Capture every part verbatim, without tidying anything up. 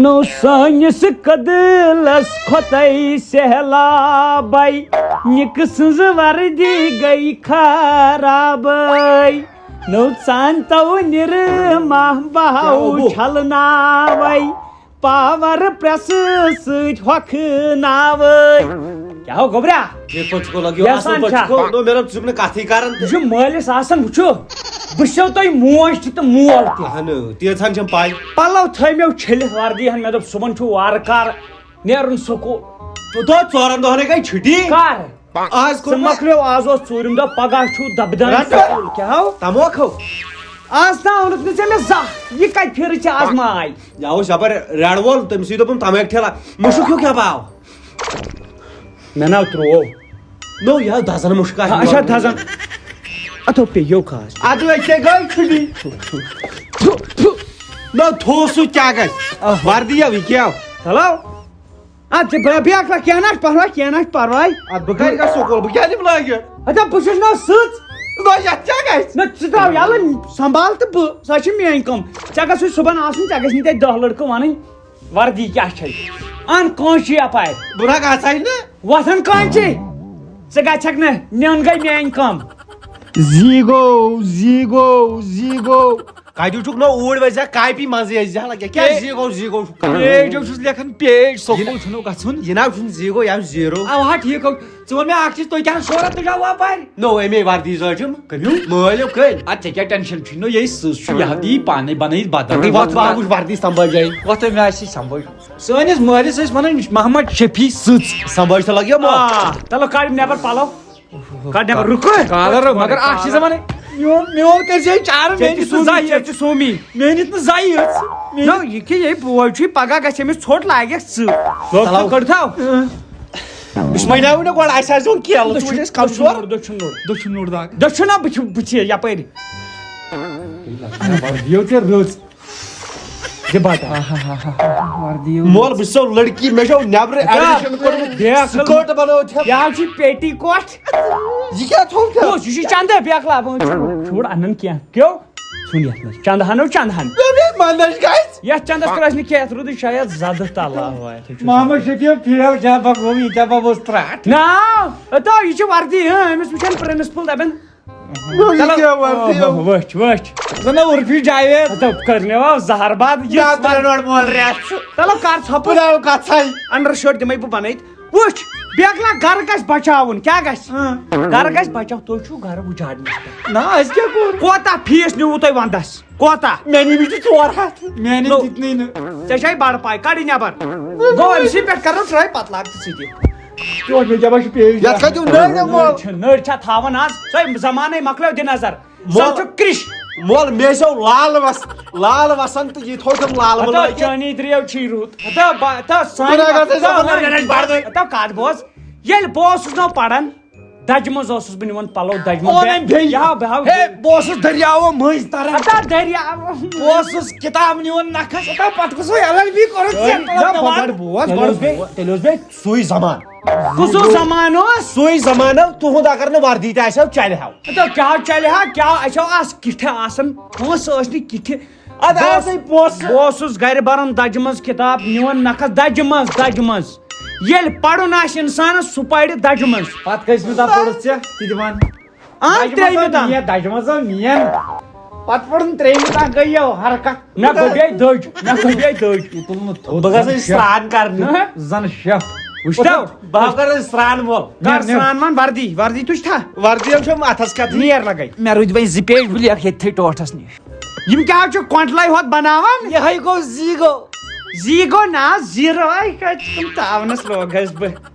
نو سٲنِس کٔدلس کھۄتَے سہلابَے، نِکہٕ سٕنٛز وردی گٔے خرابَے۔ نو ژان تو نِرما بہاو کیٛاہ گوٚو؟ چھلناوَے، پاور پریس سۭتۍ ہۄکھناوَے۔ کیٛاہ ہو گوٚبرا؟ ٹھیٖک پٲٹھۍ چھُکو لگیو، یہِ اَصٕل آسان پٲٹھۍ چھا؟ چھُکو؟ نو مےٚ رَب، ژٕ چھُکھ نہٕ کَتھٕے کَران تہٕ۔ یہِ چھُ مٲلِس آسان، وٕچھِو، بہٕ چھِسو تۄہہِ موج تہِ تہٕ مول تہِ۔ اَہَن، تیٖژ ہَن چھَم پَے۔ پَلو تھٲے مےٚ چھٔلِتھ وردی ہَن، مےٚ دوٚپ صُبحن چھُ وارٕ کارٕ نیرُن سکوٗل۔ تہٕ دۄہ ژورَن دۄہَن ہے گٔے چھُٹی۔ کَر؟ آز ژٕ کوٚر مےٚ مۄکلیو، آز اوس ژوٗرِم دۄہ، پَگاہ چھُو دَبہٕ دانہِ رَٹو۔ سکوٗل۔ کیٛاہ ہو؟ تَموکھ ہو۔ آز تام اوٚنُتھ نہٕ ژےٚ مےٚ زانٛہہ۔ یہِ کَتہِ پھِرٕ ژےٚ آز ماے؟ یہِ اوس یَپٲرۍ رٮ۪ڈ وول، تٔمِس یی دوٚپُن تَموکھ ٹھیلا۔ مُشُک ہیوٗ کھٮ۪مہٕ بہٕ؟ مےٚ ناو ترٛوو۔ نو، یہِ حظ دَزَن مُشُک آسہِ۔ اچھا، دَزَن۔ اَتھو پیٚیو خاص۔ اَدٕ أسۍ تے گٔے چھُٹی۔ نہ، تھوٚو سُہ کیٛاہ گژھِ؟ آہا۔ وردی یَو، یہِ کیٛاہ؟ چلو۔ اَدٕ ژٕ بے-، بیٚیہِ اَکھ لَٹھ، کینٛہہ نہ چھُ پَرواے، کینٛہہ نہ چھُ پَرواے۔ اَدٕ بہٕ کَتہِ گژھٕ سکوٗل؟ بہٕ کیٛازِ یِمہٕ لٲگِتھ؟ اَدٕ بہٕ چھُس نہ سٕژ۔ نہ، یَتھ کیٛاہ گژھِ؟ نہ، ژٕ ترٛاو یَلہٕ، سنبھال تہٕ بہٕ، سۄ چھِ میٛٲنۍ کٲم۔ ژےٚ گژھُے صُبحن آسُن، ژےٚ گژھِ نہٕ تَتہِ دَہ لٔڑکہٕ وَنٕنۍ۔ وردی کیٛاہ چھے؟ اَن کٲنٛچی یَپارِ۔ بہٕ نہ گژھَے نہٕ۔ وۄتھَن کٲنٛچی۔ ژٕ گژھکھ نہٕ، نیُن گٔے میٛٲنۍ کٲم۔ زیٖگو، زیٖگو، زیٖگو۔ کَتیُک چھُکھ نہ اوٗرۍ وَزِ ہا، کاپی منٛزٕے ٲسۍ زِ ہا لَگہِ۔ کیٛاہ ہے۔ زیٖگو، زیٖگو چھُکھ کَران؟ پیج حظ چھُس لیکھان، پیج، سکوٗل چھُنہٕ گژھُن۔ یہِ نہ حظ چھُنہٕ زیٖگو، یہِ حظ زیٖرو۔ اَوا، ٹھیٖک حظ۔ ژٕ وَن مےٚ اَکھ چیٖز، تُہۍ کیٛاہ حظ شورا تُجاو وۄپارِ؟ نو، اَمے وردی زٲج یِم۔ کٔمِو؟ مٲلۍ کٔمۍ؟ اَدٕ ژےٚ کیٛاہ ٹٮ۪نشَن چھُے؟ نو، یہِ سٕژ چھُ، یہِ ہا دی پانَے بَنٲیِتھ بدل۔ وۄتھ، وۄتھ، وۄتھ وٕچھ وردی سنبھٲلۍ جایہِ۔ وۄتھ، مےٚ آسہِ سنبھٲلۍ۔ سٲنِس مٲلِس ٲسۍ وَنان، یہِ چھُ محمد شفیع سٕژ۔ سنبھٲلۍ تہٕ لَگیو مول۔ آ، تَلو کَڑ نٮ۪بَر پَلو۔ کَڑ نٮ۪بَر، رُکو۔ کالر، مگر اَکھ چیٖز وَنٕے، میون، میون کٔرۍ زِ چارٕ، ژےٚ میٲنِس تہِ نہٕ سوٗمی، زایہِ ژےٚ یٲژ۔ تہِ سوٗمی۔ میٲنِس نہٕ زایہِ یٲژ۔ میٲنِس نہ، یہِ کہِ یہِ بوے چھُے، پگاہ گژھِ أمِس ژھوٚٹ، لاگٮ۪کھ ژٕ۔ لوگ تھاو۔ کٔڑ تھاو۔ بہٕ چھُس وۄنۍ آوُے نہ گۄڈٕ، اَسہِ آسہِ دیُن کیلہٕ، ژٕ وٕچھ اَسہِ کمزور۔ دٔچھُن نوٚر، دٔچھُن نوٚر داغ۔ دٔچھُن نا، بہٕ چھُ، بہٕ چھِ یَپٲرۍ۔ وردی یو ژےٚ رٕژ۔ دِ بٹا۔ وردی یو۔ مول، بہٕ چھُسو لڑکی، مےٚ چھو نٮ۪برٕ ہتا، admission کوٚرمُت، بیٚیہِ اکھ سکٲٹ بنٲوِتھ ہٮ۪تھ۔ یہِ حظ چھُ پیٹی کوٹ۔ یہِ کیٛاہ تھوٚو ژےٚ؟ کُس؟ یہِ چھُ چندٕ، بیکلا، بہٕ چھُ، چھُڑ اَنان کینٛہہ۔ کیو؟ ژھُن یَتھ منٛز۔ چندٕ ہَن ہو، چندٕ ہَن۔ مےٚ مےٚ منٛدچھ گژھِ۔ یَتھ چندَس کٔر اَسہِ نہٕ کینٛہہ، اَتھ روٗدٕے شاید زدٕ تَلہٕ۔ محمد شفیع فیل کیٛاہ بکوو، یہِ کیٛاہ بکوس ترٛٹھ؟ نا، ہتا، یہِ چھِ وردی، ہاں، أمِس وٕچھان پرنسپل دَپان، نو، یہِ چلو۔ کیٛاہ وردی؟ اوہو، وٕچھ، وٕچھ۔ زَن عرفی جاوید۔ ہتا، کٔر مےٚ وۄنۍ زہر باد، یہِ کیٛاہ ترٛےٚ نوٹ مول رٮ۪تھ؟ چلو، کر ژھۄپہٕ۔ بہٕ درٛاو کَتھَے۔ انڈر شٲٹ دِمَے بہٕ بنٲیِتھ۔ وٕچھ، بیکلا گرٕ گژھِ بچاوُن، کیٛاہ گژھِ؟ اۭں۔ گرٕ گژھِ بچاوُن، تُہۍ چھِو گرٕ اُجاڑنس پٮ۪ٹھ۔ نہ، أسۍ کیٛاہ کوٚر؟ کوتاہ فیٖس نیوٗ تۄہہِ ونٛدس؟ کوتاہ؟ مےٚ نِمِتھ چھِ ژور ہتھ۔ میٛانہِ نو، دِتنٕے نہٕ۔ ژےٚ چھے بڑٕ پاے، کڑ یہِ نٮ۪بر۔ گوٚو، أمۍ سٕے پٮ۪ٹھ کرو try، پتہٕ لاگ ژٕ سۭتی۔ یہِ وَن مےٚ کیٛاہ باسہِ پیش یتھ دار؟ کتہِ یِم نٔرۍ نہٕ مول؟ نٔرۍ چھا، نٔرۍ چھا تھاوان آز؟ سۄے زمانے مۄکلیو، دِ نظر۔ مول، سۄ چھُ کرش۔ مول، مےٚ ٲسیو لال وس-، لال وسان تہٕ یہِ تھوٚو تٔمۍ لال ہتا مُلٲیِتھ۔ چٲنی درٛیو چھی رُت۔ ہتا با-، ہتا سانہِ بہٕ نہ گژھٕ وقتہٕ سۄ نٔرۍ بڑٕ۔ ہتا کتھ بوز۔ ییٚلہِ بہٕ اوسُس نو پران، دجہِ منٛز اوسُس بہٕ نِوان پلو دجہِ منٛز۔ اون أمۍ بیٚیہِ۔ یہِ ہاو، بہٕ ہاو۔ ہے، بہٕ اوسُس دٔریاوو مٔنٛزۍ تران۔ ہتا دٔریاو۔ بہٕ اوسُس کِتاب نِوان نکھس۔ ہتا پتہٕ گوٚو سُہ ایل ایل بی کوٚرُتھ ہے، ژےٚ نہ، تلہٕ بہٕ نِوان۔ گۄڈٕ بوز، تیٚلہِ گۄڈٕ اوس بیٚیہِ، بوز۔ تیٚلہِ اوس بیٚیہِ سُے زمانہٕ۔ کُس اوس زمانہٕ؟ سُے زمانہٕ تُہُنٛد، اگر نہٕ وردی تہِ آسہِ ہا، چلہِ ہاو۔ ہتا کیٛاہ چلہِ ہا؟ کیٛاہ اَسہِ ہاو آس کِٹھِ آسان؟ پونٛسہٕ ٲسۍ نہٕ کِٹھِ۔ اَدٕ بہٕ آسَے اوس-، پونٛسہٕ۔ بہٕ اوسُس گرِ بران دَجہِ منٛز کِتاب، نِوان نکھس دَجہِ منٛز، دَجہِ منٛز۔ ییٚلہِ پَرُن آسہِ اِنسانَس، سُہ پَرِ دَجہِ منٛز۔ پَتہٕ کٔژمہِ تام پوٚرُتھ ژےٚ تہِ دِوان؟ آ، دَجہِ منٛز ترٛیٚیمہِ آو تام۔ نِیَت، دَجہِ منٛز آو نِیَت۔ پَتہٕ پٔرٕن ترٛیٚیمہِ تام، گٔے یہِ حرکت۔ مےٚ گوٚبے دٔج، مےٚ گوٚبے دٔج۔ یہِ تُل نہٕ تھوٚد۔ بہٕ گژھٕ سرٛان کرنہِ۔ ہہ؟ زَن شیف۔ وٕچھتو؟ بہٕ ہا کرٕ سرٛان وول۔ کر نیر، نیر۔ سرٛان وان وردی، وردی تُج تھا۔ وردی ہم چھم اَتھَس کٮ۪تھ۔ نیر لگے۔ مےٚ روٗدۍ وۄنۍ زٕ پیج، بہٕ لیکھٕ ییٚتھٕے ٹوٹھَس نِش۔ یِم کیٛاہ چھِ کۄنٛٹلَے ہوت بناوان؟ یِہوٚے گوٚو زیٖگو۔ زیٖگو نا، زیٖرو، اَے کَتہِ تِم تاونَس لوگہَس بہٕ۔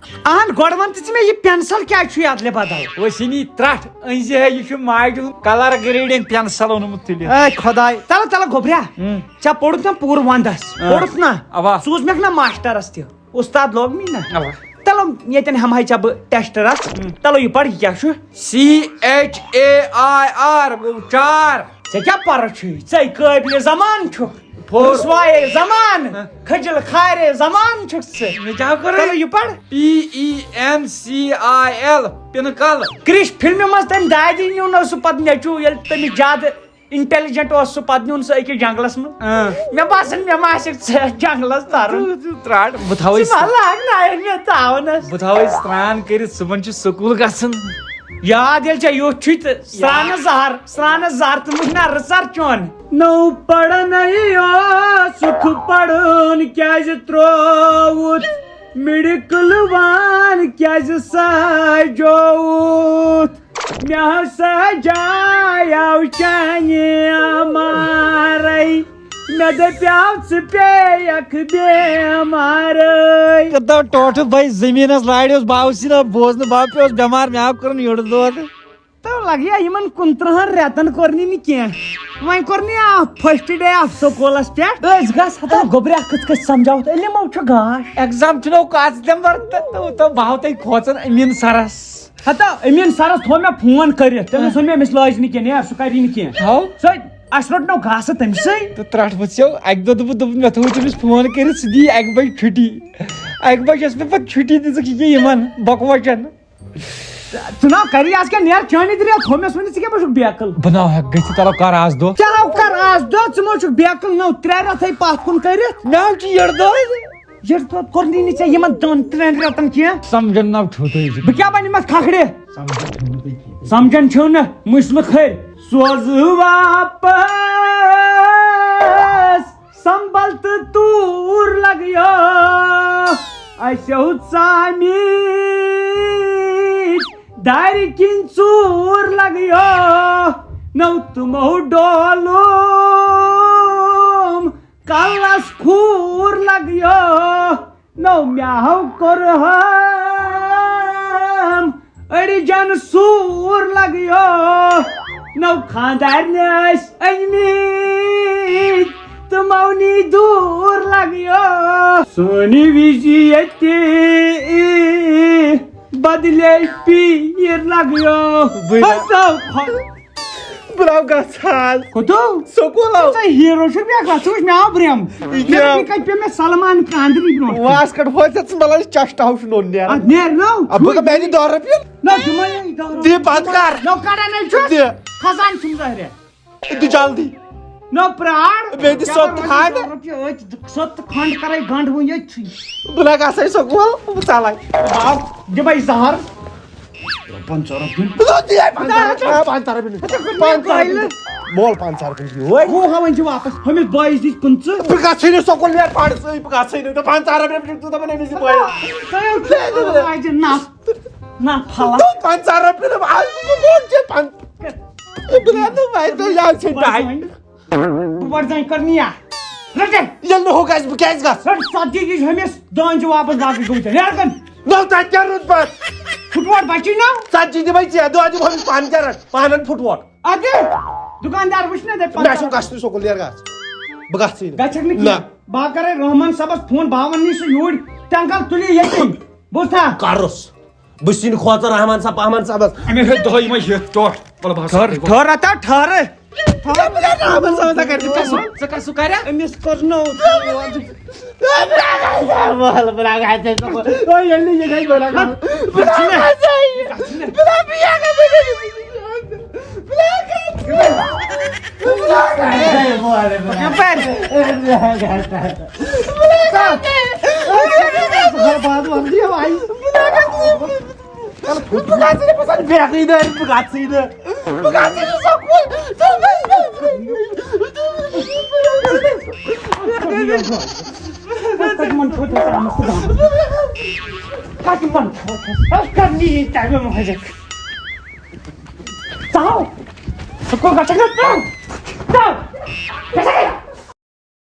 اہن، گۄڈٕ وَن تہٕ ژٕ مےٚ، یہِ pencil کیٛازِ چھُے اَدلہِ بدل؟ وسیمی ترٛٹھ أنۍ زِ ہے، یہِ چھُ ماجہِ ہُنٛد color grading pencil اوٚنمُت تُلِتھ۔ اے خۄداے، تَلہٕ، تَلہٕ گوٚبریا۔ ہُم۔ ژےٚ پوٚرُتھ نا پوٗرٕ وَنٛدَس؟ اۭں۔ پوٚرُتھ نا؟ اَوا۔ سوٗز مےٚ نا ماسٹَرَس تہِ۔ اُستاد لوگ مےٚ نا۔ اَوا۔ تَلہٕ ییٚتٮ۪ن ہٮ۪مہٕ ہاے ژےٚ بہٕ tester-َس۔ ہُم۔ تَلہٕ یہِ پَر، یہِ کیٛاہ چھُ؟ C H A I R، گوٚو چار۔ ژےٚ کیٛاہ پَرٕ چھُے؟ ژَے قٲبلِ زمان چھُکھ۔ پوٚر۔ رُسوایے زمان، ہہ۔ کھجل خارے زمان چھُکھ ژٕ۔ مےٚ کیٛاہ کوٚرُے؟ تَلہٕ یہِ پَر۔ P E N C I L، pencil۔ کرٛش فِلمہِ منٛز تٔمۍ دادی نیوٗ نہ سُہ پَتہٕ نیٚچوٗ، ییٚلہِ تٔمِس زیادٕ انٹیلیجنٹ اوس سُہ، پتہٕ نیوٗن سُہ أکِس جنگلس منٛز۔ اۭں۔ مےٚ باسان، مےٚ ما آسٮ۪کھ ژےٚ جنگلس ترُن۔ ژٕ، ژٕ ترٛاٹ، بہٕ تھاوَے ژٕ ما سرٛ-، لاگ نہٕ مےٚ تاونس۔ بہٕ تھاوَے سرٛان کٔرِتھ، صُبحن چھُ سکوٗل گژھُن۔ یاد ییٚلہِ ژےٚ یُتھ چھُے تہٕ سرٛانہٕ زہر، سرٛانہٕ زہر تہٕ مُشنا رٕژر چون۔ نوٚو پرنَے اوسُکھ پرُن کیٛازِ ترٛووُتھ؟ میڈیکل وان کیٛازِ سجووُتھ؟ مےٚ ہسا جایاو چانہِ اٮ۪م آر آی۔ مےٚ دَپیٛاو ژٕ پیٚیَکھ بٮ۪مارٕے۔ کٔرتو ٹوٹھٕ بھائی زٔمیٖنَس لاریوس باوسی نہ بوزنہٕ باپے اوس بٮ۪مار، مےٚ آو کوٚرُن یٔڈ دود۔ تو لگیا یِمن کُنترٕہن رٮ۪تن کوٚر نہٕ یہِ کینٛہہ۔ وۄنۍ کوٚر نہٕ یہِ first day of سکوٗلس پٮ۪ٹھ۔ أسۍ گژھ ہتا گوٚبریا کِتھ کٔنۍ سمجھاوتھ علمو چھُ گاش۔ ایگزام چھُنو کاژ دِمبر تہٕ تو تو بہٕ ہاو تۄہہِ کھوژان أمیٖن سرس۔ ہتا أمیٖن سرس تھوٚو مےٚ فون کٔرِتھ، تٔمِس ووٚن مےٚ أمِس لٲج نہٕ کینٛہہ، نیر سُہ کری نہٕ کینٛہہ۔ ہاو۔ سُہ اَسہِ روٚٹ نو گاسہٕ تٔمۍ سٕے۔ تہٕ ترٛٹھ وٕژھیو اَکہِ دۄہ دوٚپُن، دوٚپُن مےٚ تھوٚو تٔمِس فون کٔرِتھ، سُہ دِیہِ اَکہِ بجہِ چھُٹی۔ اَکہِ بجہِ ٲس مےٚ پتہٕ چھُٹی دِژٕکھ یہِ کیٛاہ یِمن بۄکہٕ وچن۔ ژٕ نا کری آز کیٛاہ نیر چٲنی دِریا تھوٚو مےٚ ؤنِتھ ژٕ کیٛاہ بہٕ چھُکھ بیکل۔ بہٕ نا ہٮ۪کہٕ گٔژھِتھ، تَلو کر آز دۄہ۔ چلو کر آز دۄہ، ژٕ مہ چھُکھ بیکل نو ترٛےٚ رٮ۪تھے پتھ کُن کٔرِتھ۔ مےٚ حظ چھُ یٔڑ دۄہ۔ یٔڑ دۄہ کوٚر نہٕ ژےٚ یِمن دۄن ترٛٮ۪ن رٮ۪تن کینٛہہ۔ سمجھن نہ چھُو تُہۍ۔ بہٕ کیٛاہ بنہٕ یِمس کھکھرِ؟ سمجھن چھُو نہٕ تُہۍ کینٛہہ۔ سمجھن چھُو نہٕ مُشلہٕ کھٔرۍ۔ سوزٕ واپس سنبل تہٕ توٗر لگیو، اَسیو ژامِتۍ دارِ کِنۍ ژوٗر لگیو، نو تِمو ڈولُم کلس کھوٗر لگیو، نو مےٚ ہو کوٚرہم أڑجن سوٗر لگیو، نو خاندارنہِ ٲسۍ أنۍمٕتۍ تہٕ مونی دوٗر لگیو۔ سونی وِزِ ییٚتہِ بدلے پیٖر لگیو۔ بٕے ہتو کھۄ-، بہٕ درٛاو گژھان۔ کوٚت؟ سکوٗل آو۔ ژٕ ہیٖرو چھُکھ مےٚ گژھُن، وٕچھ مےٚ آو برٛیم۔ یہِ کیٛاہ؟ مےٚ کَتہِ پیوٚو مےٚ سلمان کاندری برٛونٛٹھ کُن۔ واس کَٹ ہوے ژےٚ ژٕ مطلب چشٹہٕ ہاو چھُ نوٚن نیران۔ اَدٕ نیر نو۔ اَدٕ بہٕ کَتہِ بَنہِ دَہ رۄپیہِ؟ نہ، دِمَے یہِ دَہ رۄپیہِ۔ دِ بَتہٕ کَر؟ نہ، کَڑا نَے چھُ۔ دِ۔ خزان چھُم ظٲہرِ۔ دِ جلدی۔ نہ، پرٛار۔ بیٚیہِ دِ کیٛاہ سوٚت پَرواے کھنٛڈ۔ چھُ؟ دَہ رۄپیہِ أتۍ سوٚت تہٕ کھنٛڈ کَرَے گنٛڈ وٕنۍ ییٚتھی۔ بہٕ نہ گژھَے سکوٗل، بہٕ ژَلَے۔ باو، دِ بَے زَہر۔ پنٛژاہ رۄپیہِ۔ نہ، دِ پنٛژاہ رۄپیہِ۔ پنٛژاہ رۄپیہِ۔ پنٛژاہ رۄپیہِ۔ مول پنٛژاہ رۄپیہِ دِ۔ وۄنۍ۔ وُہ ہاوان چھِ واپس۔ ہُمِس بٲیِس دِتۍ پٕنٛژٕہ۔ بہٕ گژھٕے نہٕ سکوٗل، مےٚ پَر ژٕے، بہٕ گژھٕے نہٕ۔ تہٕ پنٛژاہ رۄپیہِ چھُکھ ژٕ دَپان أمِس دِ بٲیِس۔ تۄہہِ چھُو واجہِ نَس۔ نہ، پھلا۔ تہٕ پنٛژاہ رۄپیہِ نہٕ، آز بہٕ کوٚت چھِ پنٛژاہ؟ بہٕ نہ تہٕ وۄنۍ تہٕ یہِ چھِ ڈاے۔ بہٕ وَٹ زَنہِ کٔر نِیا۔ رَٹے۔ ییٚلہِ نہٕ ہُہ گژھِ، بہٕ کیٛازِ گژھٕ؟ رَٹ ژَتجی یہِ چھِ ہُمِس دٲنۍ چھِ واپس باقٕے گوٚمُت۔ نیرٕ کَن۔ نو، تَتہِ کیٛاہ روٗد پَتہٕ؟ پھُٹووٹ بَچی نہ۔ ژَتجی دِمَے ژےٚ، دۄہ دِمہٕ ہُمِس پانہٕ کیٛاہ رَٹ؟ پانَن پھُٹووٹ۔ اَدٕ دُکاندار وٕچھ نہ دَپہِ مےٚ پَنٛژاہ۔ چھُنہٕ گژھنٕے سکوٗل، نیرٕ گژھ۔ بہٕ گژھٕے نہٕ۔ گژھکھ نہٕ نہ۔ کینٛہہ۔ بہٕ ہا کَرَے رحمان صٲبَس فون، بہٕ ہا وَنہٕ سُہ یوٗرۍ، تَنہٕ کَل تُلہِ ییٚتی۔ بوٗزتھا؟ کَرُس۔ بہٕ چھُس نہٕ کھوژان رحمان صاحب، رحمان صاحبس۔ أمۍ ہیوٚت دۄہے یِمے ہیٚتھ ٹوٹھ۔ وَلہٕ بہٕ ہسا ٹھٔہر، کرٕ۔ ٹھٔہر، رَٹا، ٹھٔہرٕ۔ رحمان صاحب ہسا کرِ ژٕ کَس، ژٕ کَس سُہ کَریا؟ أمِس کوٚر نو۔ وَلہٕ بہٕ لاگہٕ اَتہِ ژےٚ سُہ۔ او، ییٚلہِ نہٕ یہِ گژھِ، بہٕ لاگہٕ۔ بہٕ لاگہٕ اَتہِ ژےٚ۔ بہٕ لاگہٕ، بہٕ لاگہٕ۔ یَپٲرۍ۔ بہٕ گژھٕ نہٕ، بہٕ گژھٕ نہٕ بیکری دٲرِتھ، بہٕ گژھٕے نہٕ۔ بہٕ گژھٕ نہٕ سکوٗل۔ کَتہِ وَن چھو تۄہہِ ژےٚ آمُت خۄدا؟ کَتہِ وَن چھو تۄہہِ؟ أسۍ کَر نِیِن تَمہِ مُہرِک؟ ژاو۔ سکوٗل گژھکھ نہٕ ژٕ۔ ژاو۔ گژھکھ نہٕ۔